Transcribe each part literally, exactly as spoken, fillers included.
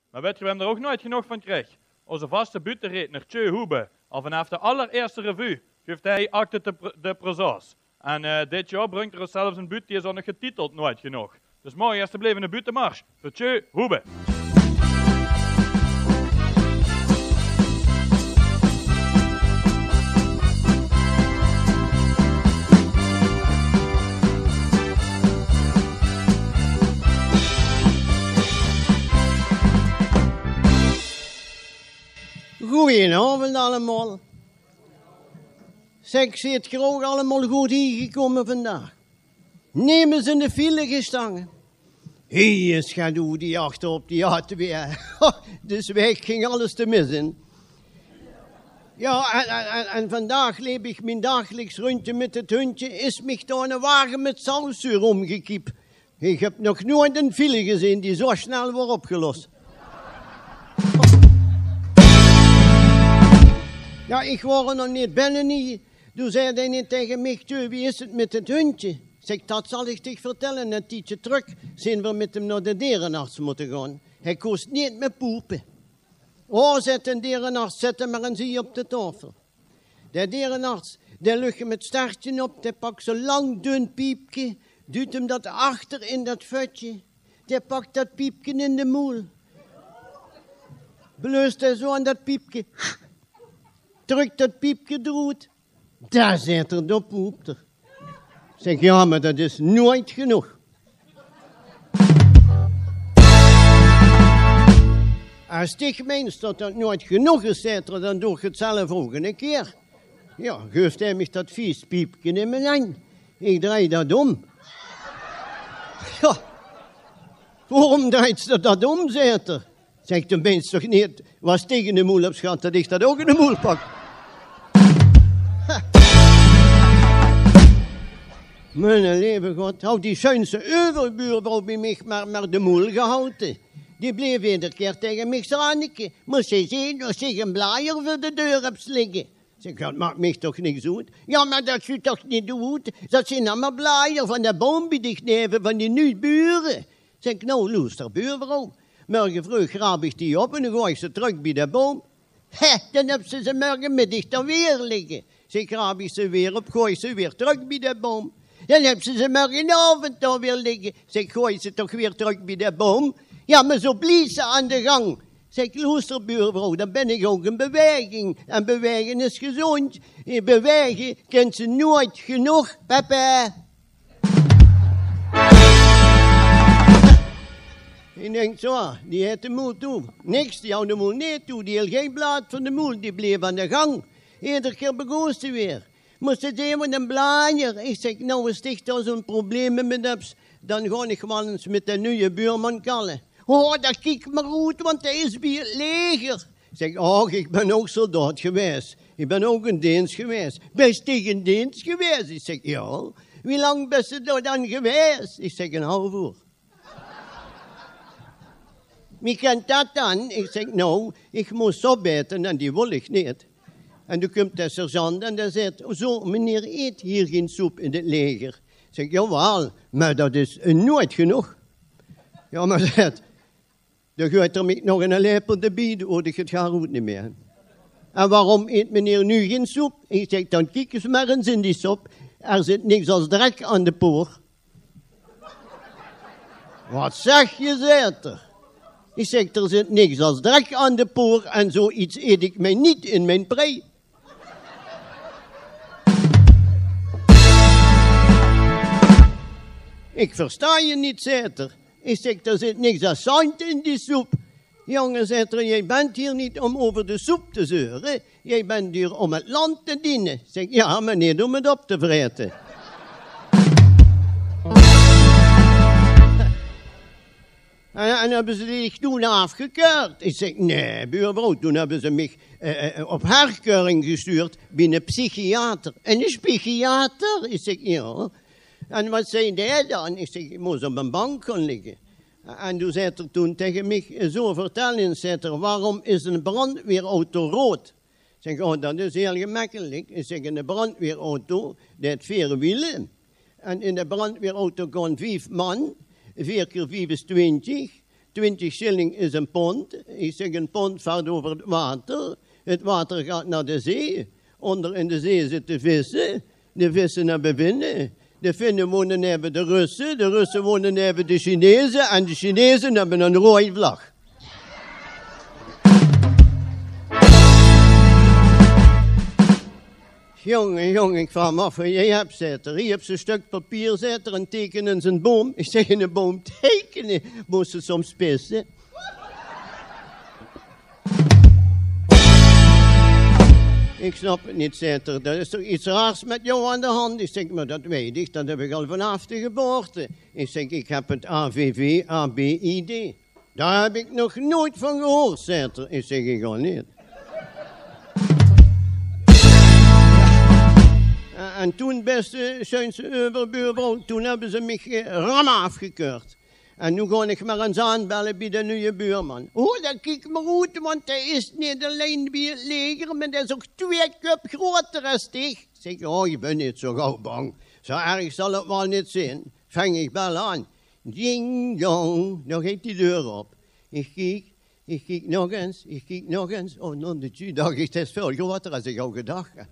Mer wèt geer wae d'r ouch noeit genóg van krieg? Ózze vaste buuttereedner Tjeu Hoebe. Al vanaaf de allerierste revue guuef hae acte de pr-, de présence. En, eh, dit jaor bringk 'r ós zelfs ein buut die is ouch nog getiteld Noeit Genóg. Dus morge ieësjteblief ein buuttemarsj veur Tjeu Hoebe. Goojenaovend allemaol. Zèk, zeet geer ouch allemaol good hiejekómme vandaag? Nemes in de file gestange? Hie is get oet die achter op die A twee. Dus weg ging alles te mis in. Jao, en, en, en, en vandaag leep ich mien dagelijks rundje mit 't hundje, is mich dao eine wage mit zoutzuur ómgekiep. Ich höb nog noeit ein file gezeen die zo snel waor opgelos. Jao, ich waor nog neet binne hie. Doe zag eine taenge mich: "Tjeu, wie is 't mit 't hundje?" Zèk: "Dat zal ich dich vertèlle. Ein tiedje trök zeen v'r mit 'm nao de derenarts mótte gaon. Hae kós neet mieë poepe." "O," zaet de derenarts, "zèt 'm mer ins hie op de taofel." De derenarts, dae löch 'm 't stertje op, dae pak zo'n lang dun piepke, duut 'm dat achter in dat vötje. Dae pak dat piepke in de moel. Bleus dae zo aan dat piepke. Trök dat piepke d'roet. "Dao," zaet 'r, "dao poep 'r." Zèk: "Jao, mer dat is noeit genóg." "Es dich meins dat dat noeit genóg is," zaet 'r, "dan doon ich 't zelf ouch ein kier." Jao, guuef hae mich dat vies piepke in mien henj. Ich drej dat óm. "Jao, waorom drejs doe dat óm?" zaet 'r. Zèk: "Doe meins toch neet, waas dich in de moel höbs gehad, dat ich dat ouch in de moel pak?" Miene leve God, haw die sjuinste euverbuurvrouw bie mich mer, mer de moel gehaoje. Die bleef eder kier taenge mich zanieke. Mós se zeen, es ich eine blajer veur de deur höb ligke. Zèk: "Dat maak mich toch niks oet." "Jao, mer dat zuut toch neet oet? Dat zeen allemaol blajer van de boum bie dich neve, van die nuuj bure." Zèk: "Noe, loester, buurvrouw. Mörge vreug graap ich die op en dan gooj ich ze trök bie de boum." "Hè, dan höbs se ze mörgemiddig toch weer ligke." Zèk: "Graap ich ze weer op, gooj ich ze weer trök bie de boum." "Dan höbs se ze mörgenaovend toch weer ligke." Zèk: "Gooj ich ze toch weer trök bie de boum." "Jao, mer zo bliefs se aan de gang." Zèk: "Loester, buurvrouw, dan bön ich ouch in beweging. En bewege is gezóndj. In bewege kins se noeit genóg, papa." Ich dink: "Zo, die haet de moel toe." Niks, die haw de moel neet toe. Die hiel gein blaad van de moel, die bleef aan de gang. Eder kier begós ze weer: "Mós se zeen, waat ein blajer." Ich zèk: "Noe, es dich dao zo'n probleem mit höbs, dan gaon ich waal ins mit de nuje buurman kalle." "O, dat kiek mer oet, want dae is bie 't leger." Zèk: "Och, ich bön ouch soldaat gewaes. Ich bön ouch in deens gewaes." "Bès dich in deens gewaes?" Ich zèk: "Jao." "Wie lang bès se dao dan gewaes?" Ich zèk: "Ein haaf oer." "Wie kint dat dan?" Ich zèk: "Noe, ich mós sop aete en die wól ich neet. En doe kump de sergeant en dae zaet: 'Zo, meneer eet hie gein soep in 't leger.' Zèk ich: 'Jawaal, mer dat is noeit genóg.' 'Jao, mer,' zaet 'r, 'dan geujt 'r mich nog eine lepel d'rbie, dan hoor ich 't gaar oet neet mieë.' 'En waorom eet meneer noe gein soep?' Ich zèk: 'Dan kiek ins mer ins in die sop. D'r zit niks es drek aan de poor.' 'Waat zègk geer?' zaet 'r. Ich zèk: 'D'r zit niks es drek aan de poor en zoiets eet ich mich neet in mien prei.' 'Ich versta dich neet,' zaet 'r. Ich zèk: 'D'r zit niks es zandj in die soep.' 'Jóng,' zaet 'r, 'geer bent hie neet óm euver de soep te zeure. Geer bent hie óm 't land te diene.' Zèk ich: 'Jao, mer neet óm 't op te vraete.' 'En, en höbbe ze dich doe aafgekeurd?' Ich zèk: 'Nae, buurvrouw, doe höbbe ze mich, eh, eh, op herkeuring gestuurd bie eine psychiater.' 'Eine psychiater?' Ich zèk: 'Jao.' 'En waat zag dae dan?' Ich zèk: 'Ich mós op ein bank gaon ligke.' 'En doe,' zaet 'r doe taenge mich, 'zo, vertèl ins,' zaet 'r, 'waorom is eine brandweerauto roead?' Zèk ich: 'O, dat is hiel gemekkelik.' Ich zèk: 'Eine brandweerauto, dae haet veer wiele. En in eine brandweerauto gaon vief man, veer kier vief is twintjig. Twintig shilling is ein pond. Ich zèk: ein pond vaart euver 't water. 't Water geit nao de zee. Ónger in de zee zitte visse. De visse höbbe vinne. De Finne wone naeve de Russe. De Russe wone naeve de Chineze. En de Chineze höbbe ein roeaj vlag. Jóng, jóng, ich vraog mich aaf waat geer höb, zaet 'r. Hie höbs se ein stök papier, zaet 'r, en teike ins eine boum. Ich zèk: eine boum teikene? Mós se soms pisse? Ich snap 't neet, zaet 'r. Dao is toch get raars mit dich aan de hand? Ich zèk: mer det weit ich, det höb ich al vanaaf de geboorte. Ich zèk: ich höb 't A V V A B I D. Dao höb ich nog noeats van gehuurd, zaet 'r. Ich zèk: ich ouch neet. En toen, bèste sjoenste euverbuurvrouw, toen höbbe ze mich, eh, ram aafgekeurd. En noe gaon ich mer ins aanbelle bie de nuje buurman. O, det kiek mer oet, want dae is neet allein bie 't leger, mer dae is ouch twee kóp groter es dich. Zèk: o, ich bön neet zo gaw bang. Zo erg zal 't waal neet zeen. Vang ich, bel aan. Djing djong, noe geit die deur op. Ich kiek, ich kiek nog ins, ich kiek nog ins. O, nao de tju dach ich, det is väöl groter es ich al gedach höb.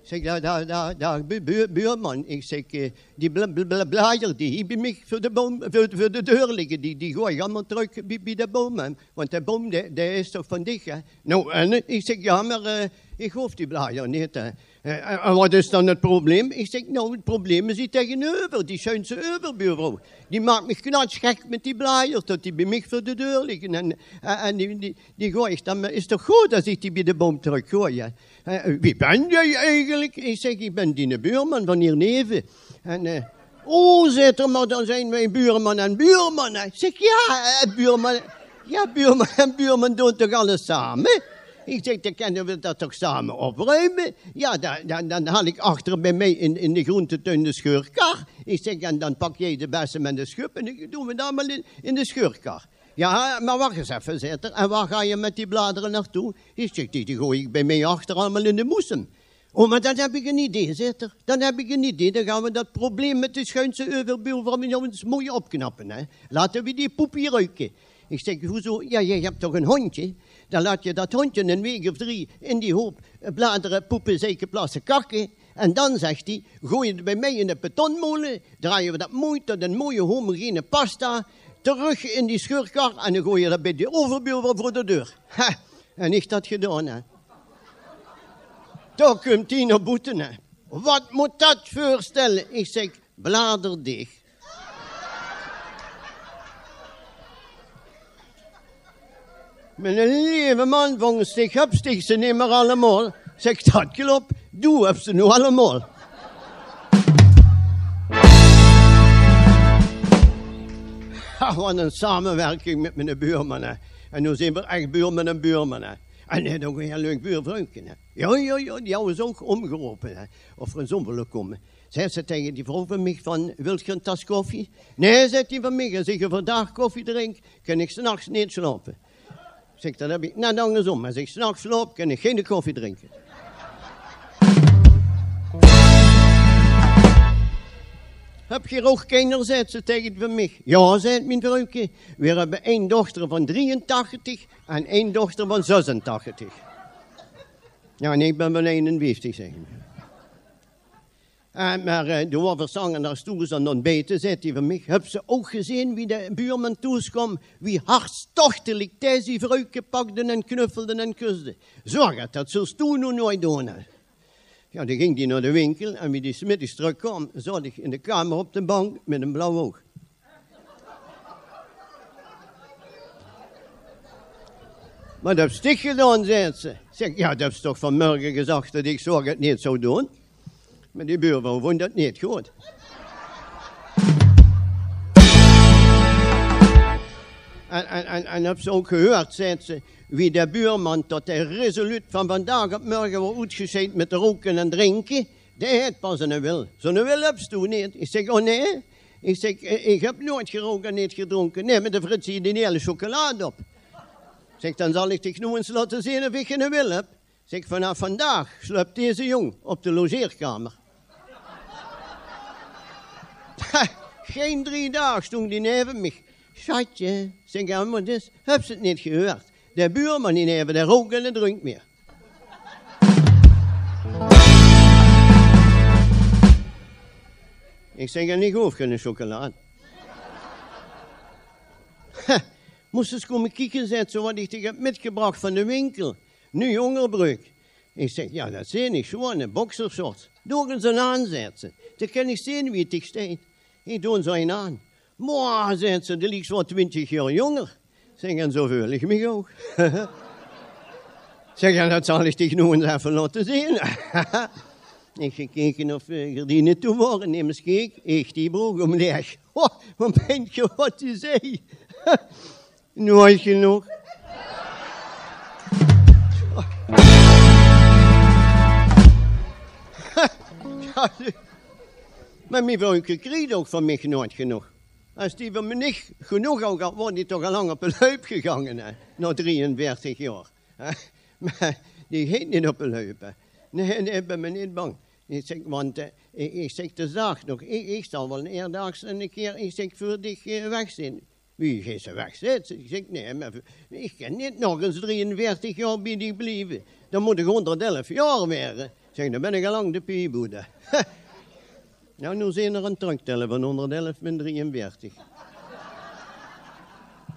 Zèk: dao, dao, dao, dao, bu-, bu-, buurman. Ich zèk: eh, die bla-, bla-, bla-, blajer die hie bie mich veur de boum, veur, veur de deur ligke, die, die gooj ich allemaol trök bie, bie de boum, hè. Want de boum, dae, dae is toch van dich, hè? Noe, en, eh, ich zèk: jao, mer, eh, ich hoof die blajer neet, hè. Eh, en, en waat is dan 't probleem? Ich zèk: noe, 't probleem is hie taengeneuver, die sjoenste euverbuurvrouw. Die maak mich knatsgek mit die blajer, det die bie mich veur de deur ligke. En, en, en die, die, die gooj ich dan, mer is toch good es ich die bie de boum trökgooj, hè? Eh, wie bös doe eigelik? Ich zèk: ich bön diene buurman van hie neve. En, eh, o, zaet 'r, mer dan zeen veer buurman en buurman, hè. Ich zèk: jao, eh, buurman, jao, buurman en buurman doon toch alles same? Ich zèk: dan kènne veer det toch same opruime? Jao, dan, dan, dan haol ich achter bie mich in, in de groentetuin de sjeurkar. Ich zèk: en dan pak geer de besem en de sjöp en ich doon 't allemaol in, in de sjeurkar. Jao, mer wach ins effe, zaet 'r. En wo gaos se mit die bladere naotoe? Ich zèk: die, die gooj ich bie mich achter allemaol in de moesem. O, mer dan höb ich ein idee, zaet 'r. Dan höb ich ein idee. Dan gaon veer det probleem mit de sjoenste euverbuurvrouw van ós mooi opknappe, hè. Laote veer die poep hie ruke. Ich zèk: hoezo? Jao, geer höb toch ein hóndje? Dan laot geer det hóndje ein waek of drie in die houp, eh, bladere, poepe, zeike, plasse, kakke. En dan, zaet 'r, gooj 't bie mich in de betonmoule, drejje veer det mooi tot ein mooie homogene pasta, trök in die sjeurkar en dan gooj geer det bie die euverbuurvrouw veur de deur. Ha, en ich det gedaon, hè. Dao kump die nao boete, hè. Waat mót det veurstelle? Ich zèk: bladerdeeg. Mien leve man, volges dich höbs dich ze neet mieër allemaol. Zèk: det klop, doe höbs ze noe allemaol. Ha, waat ein samewirking mit miene buurman, hè. En noe zeen veer ech buurman en buurman, hè. En hae haet ouch ein hieël leuk buurvrouwke, hè. Jao, jao, jao, die hawwe ze ouch ómgerope, hè, of veer ins óm wólle kómme. Zaet ze taenge die vrouw van mich van: wilt geer ein tas koffie? Nae, zaet die van mich, es ich euverdaag koffie drink, kin ich 's nachs neet slaope. Zèk: dan höb ich 't net angersóm. Es ich 's nachs slaop, kin ich gein koffie drinke. Höb geer ouch kinjer? Zaet ze taenge die van mich. Jao, zaet mien vrouwke, veer höbbe ein dochter van drieëntachtig en ein dochter van zesentachtig. Jao, en ich bön van einenvieftig, zèk ich. Eh, mer, eh, doe waore veer 's anges thoes aan 't óntbiete, zaet die van mich: höbs se ouch gezeen wie de buurman thoes kaom, wie hartstochtelik dae zie vrouwke pakde en knuffelde en kusde? Zörg det, det zóls doe noe noeats doon, hè. Jao, dan ging die nao de winkel en wie die 's middigs trökkaom, zaot ich in de kamer op de bank mit ein blauw oug. Waat höbs dich gedaon, zaet ze. Zèk: jao, det höbs se toch vanmorge gezag det ich zörg det neet zou doon? Mer die buurvrouw vónj det neet good. En, en, en, en höbs se ouch gehuurd, zaet ze, wie de buurman, tot dae resoluut van vandaag op morge waor oetgesjeid mit rouke en drinke? Dae haet pas eine wil. Zoe'ne wil höbs doe neet. Ich zèk: o nae. Ich zèk: eh, ich höb noeats gerouk en neet gedrónke. Nae, mer de frits hie die hieël sjokkelaad op. Zèk: dan zal ich dich noe ins laote zeen of ich geine wil höb. Zèk: vanaaf vandaag slöp deze jóng op de logeerkamer. Gein drie daag stóng die naeve mich. "Sjatje," zèk ich, "waat is? Höbs se 't neet gehuuerd? De buurman hie neve, dae rook en dae drink mieë." Ich zèk: "En ich hoof gein sjokkelaat." "Mós se ins kómme kieke," zaet ze, "waat ich dich höb mitgebrach van de winkel. Nuuj óngerbreuk." Ich zèk: "Jao, dat zeen ich, sjoon, 'n boxershort." "Doog ins ein aan," zaet ze. "Dan kin ich zeen wie 't dich steit." Ich doon ins ein aan. "Moah," zaet ze, "doe lieks waal twintig jaor jónger." Zèk: "En zoe veul ich mich ouch." Zèk: "Jao, dat zal ich dich noe ins effe laote zeen." Ich gekeke of, eh, gerdiene toe wore, nemes kiek, ich die brook ómlaeg. Ho, waat meint geer waat die zag? "Noeit genóg." Jao, mer mien vrouwke kriegt ouch van mich noeit genóg. Es die van mich genóg haw gehad, waor die toch al lang op de loup gegange, hè, nao drieënveertig jaor. Hè? Mer die geit neet op de loup, hè. Nae, nae, ich bön mer neet bang. Ich zèk, want, eh, ich, ich zèk, de zaag nog, ich, ich zal waal eerdaags ein kier, ich zèk, veur dich, eh, weg zeen. "Wie, geis se weg?" zaet ze. Ich zèk: "Nae, mer ich kin neet nog ins drieënveertig jaor bie dich blieve. Dan mót ich hónderdelf jaor waere." Zèk: "Dan bön ich al lang de piep oet." Jao, noe zeen d'r aan 't tröktèlle van hónderdelf min drieënveertig.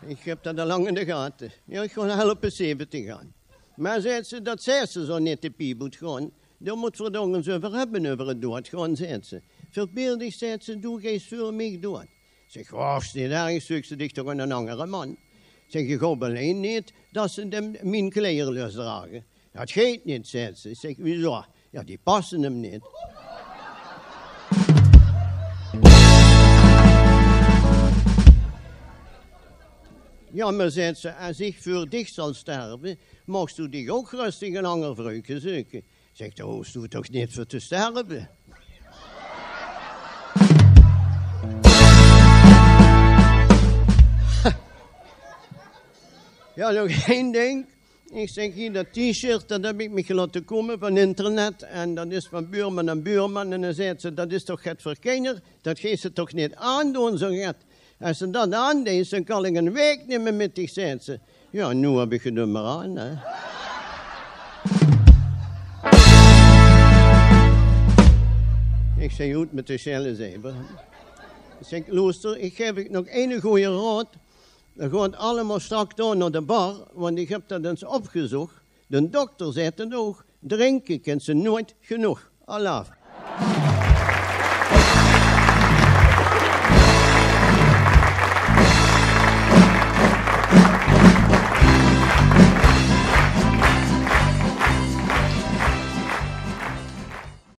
Ich höb dat al lang in de gate. Jao, ich gaon al op de zeventig aan. "Mer," zaet ze, "dat zaes se zoe neet, de piep oetgaon. Dao mót v'r 't ós ins euver höbbe, euver 't doeadgaon," zaet ze. "Verbeeld dich," zaet ze, "doe geis veur mich doead." Zèk ich: "Och, is neet erg, zeuks se dich toch eine angere man." Zèk ich: "Ich haop allein neet dat se de, mien kleier lös drage." "Dat geit neet," zaet ze. Zèk ich: "Wiezoe?" "Jao, die passe häöm neet." "Jao, mer," zaet ze, "es ich veur dich zal sterve, maags doe dich ouch röstig ein anger vrouwke zeuke." Zèk ich: "Dao hoofs doe toch neet veur te sterve?" Jao, nog ein dink. Ich zèk: "Hie, dat T-shirt, dat höb ich mich laote kómme van internet. En dat is van buurman en buurman." En dan zaet ze: "Dat is toch get veur kinjer? Dat geis se toch neet aandoon, zoe get? Es se dat aandeis, dan kan ich ein waek neet mieë mit dich," zaet ze. Jao, noe höb ich 't ummer aan, hè. Ich zèk: "Good, mit de sjelle zeiber." Ich zèk: "Loester, ich gaef dich nog eine gooje raod. Gaot allemaol sjtrak door nao de bar, want ich höb dat ins opgezóch. De dokter zaet 't ouch, drinke kins se noeit genóg. Alaaf."